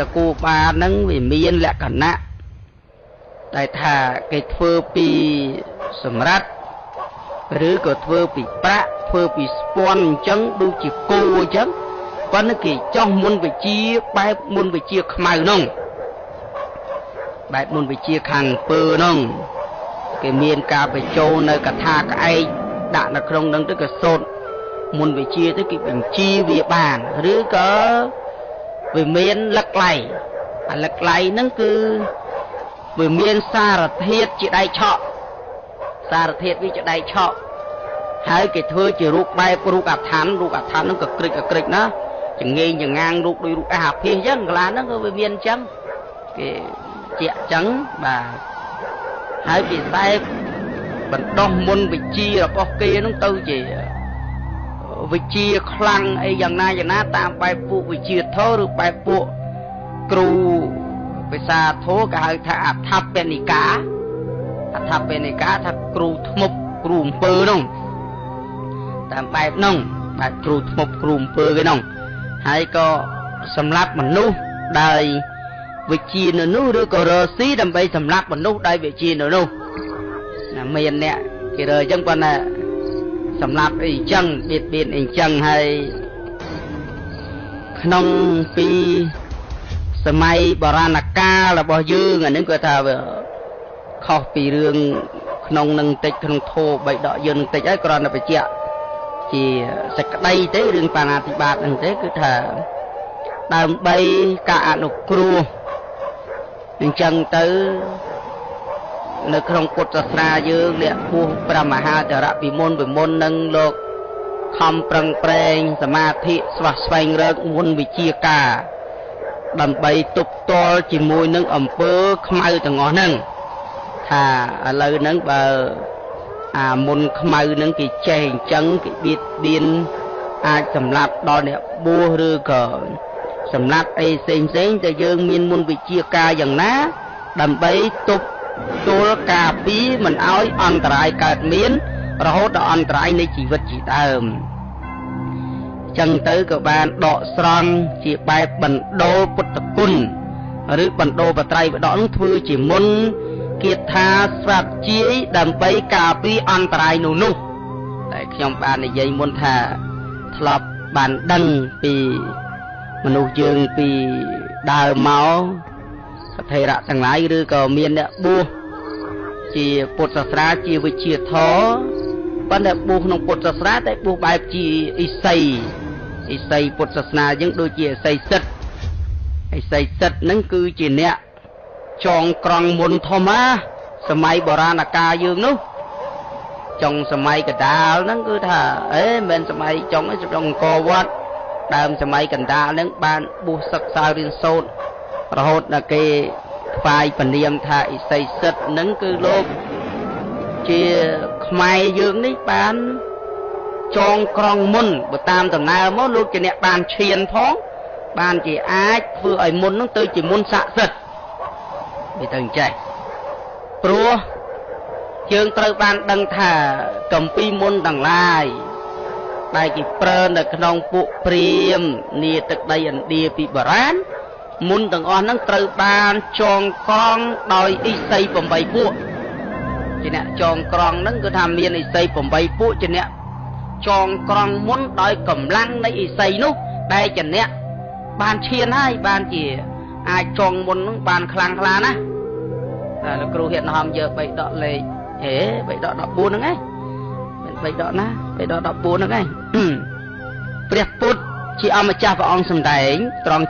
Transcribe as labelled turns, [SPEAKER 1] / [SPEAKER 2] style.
[SPEAKER 1] តកូបានហ្នឹងវាមានលក្ខណៈដែលថាគេធ្វើពីសម្រាប់ឬក៏ធ្វើពីប្រាក់ធ្វើពីស្ពាន់អញ្ចឹងដូចជាគោអញ្ចឹងប៉ុន្តែគេចោះមុនវិជាបែបមុនវិជាខ្មៅនោះបែបមុនវិជាខាងពើនោះគេមានការបញ្ចូលនៅកថាក្អែកដាក់នៅក្នុងនឹងទៅក៏សូត្រមុនវិជាទៅគេបញ្ជាវាបានឬក៏វាមានលឹកឡៃអាលឹកឡៃហ្នឹងគឺវាមានសារធាតុជាដែកឆក់សារធាតុវាជាដែកឆក់ហើយគេធ្វើជារូបបែបរូបអាឋានរូបអាឋានហ្នឹងក៏ក្រិចក្រិចណាចងេងចងាងរូបដូចរូបអាភិសអញ្ចឹងកន្លះហ្នឹងក៏វាមានអញ្ចឹងគេជាអញ្ចឹងបាទហើយពិសេសបណ្ដោះមុនវិជារបស់គេហ្នឹងទៅជាវិជាខ្លាំងអីយ៉ាងណាយ៉ាងណាតាមបែបពួកវិជាធរឬបែបពួកគ្រូភាសាធរគេហៅថាអដ្ឋពនិកាអដ្ឋពនិកាថាគ្រូធ្មប់គ្រូអំពើនោះតាមបែបនោះបែបគ្រូធ្មប់គ្រូអំពើគេនោះហើយក៏សម្រាប់មនុស្សដោយវិជានៅនោះឬក៏រស៊ីដើម្បីសម្រាប់មនុស្សដោយវិជានៅនោះណាមានអ្នកគេរើអញ្ចឹងប៉ុន្តែសម្រាប់អីអញ្ចឹងបៀតបៀនអីអញ្ចឹងហើយក្នុងពីសម័យបុរាណកាលរបស់យើងអានេះគាត់ថាវាខុសពីរឿងក្នុងនឹងតិចក្នុងធោបីដកយើងនឹងតិចហើយគ្រាន់តែបញ្ជាក់ជាសក្តីទេរឿងបាណាតិបាតហ្នឹងទេគឺថាដើម្បីការអនុគ្រោះអញ្ចឹងទៅនៅក្នុងពុទ្ធសាសនាយើងអ្នកបួសព្រះមហាថេរៈពីមុននឹងលោកខំប្រឹងប្រែងសមាធិស្វះស្វែងរកមុនវិជាការដើម្បីទប់ទល់ជាមួយនឹងអំពើខ្មៅទាំងអស់ហ្នឹងថាឥឡូវហ្នឹងបើអាមុនខ្មៅហ្នឹងគេចេះអញ្ចឹងគេបៀតបៀនអាចសម្លាប់ដល់អ្នកបួសឬក៏សម្លាប់អីផ្សេងផ្សេងតែយើងមានមុនវិជាការយ៉ាងណាដើម្បីទប់ទល់ការពីមិនឲ្យអន្តរាយកើតមានរហូតដល់អន្តរាយនៃជីវិតជាដើមចឹងទៅក៏បានដកស្រង់ជាបែបបណ្ដូលពុទ្ធគុណឬបណ្ដូលបត្រៃបដកនឹងធ្វើជាមុនគាថាស្វាប់ជាយដើម្បីការពីអន្តរាយនោះតែខ្ញុំបាននិយាយមុនថាធ្លាប់បានដឹងពីមនុស្សយើងពីដើមមកថេរៈទាំងឡាយឬក៏មានអ្នកបួសជាពុទ្ធសាសនាជាវិជ្ជាធម៌ប៉ុន្តែបួសក្នុងពុទ្ធសាសនាតែបួសបែបជាឥសីឥសីពុទ្ធសាសនាយើងដូចជាឥសីសិទ្ធឥសីសិទ្ធហ្នឹងគឺជាអ្នកចងក្រងមុនធំណាសម័យបុរាណកាលយើងនោះចុងសម័យកណ្ដាលហ្នឹងគឺថាអេមិនមែនសម័យចុងទេចុងអង្គរវត្តដើមសម័យកណ្ដាលហ្នឹងបានបួសសិក្សារៀនសូត្ររហូតដល់គេថ្វាយពនាមថាឥសីសិទ្ធហ្នឹងគឺលោកជាខ្មែរយើងនេះបានចងក្រងមុនបើតាមដំណើរមកលោកជាអ្នកបានឈានផងបានជាអាចធ្វើឲ្យមុនហ្នឹងទៅជាមុនស័ក្តិសិទ្ធវាទៅអញ្ចេះព្រោះយើងត្រូវបានដឹងថាកម្ពីមុនទាំងឡាយដែលគេប្រើនៅក្នុងពួកព្រាហ្មណ៍នាទឹកដីឥណ្ឌាពីបុរាណមុនទាំងអស់ហ្នឹងត្រូវបានចងក្រងដោយឥសី8ពួកជាអ្នកចងក្រងហ្នឹងគឺថាមានឥសី8ពួកជាអ្នកចងក្រងមុនដោយកម្លាំងនៃឥសីនោះដែលជាអ្នកបានឈានហើយបានជាអាចចងមុនហ្នឹងបានខ្លាំងក្លាណាស់តែលោកគ្រូហ៊ានហំយកបីដកលេខហេបីដក14ហ្នឹងឯងមិនបីដកណាបីដក14ហ្នឹងឯងព្រះពុទ្ធជាអម្ចាស់ព្រះអង្គសម្ដែងត្រង់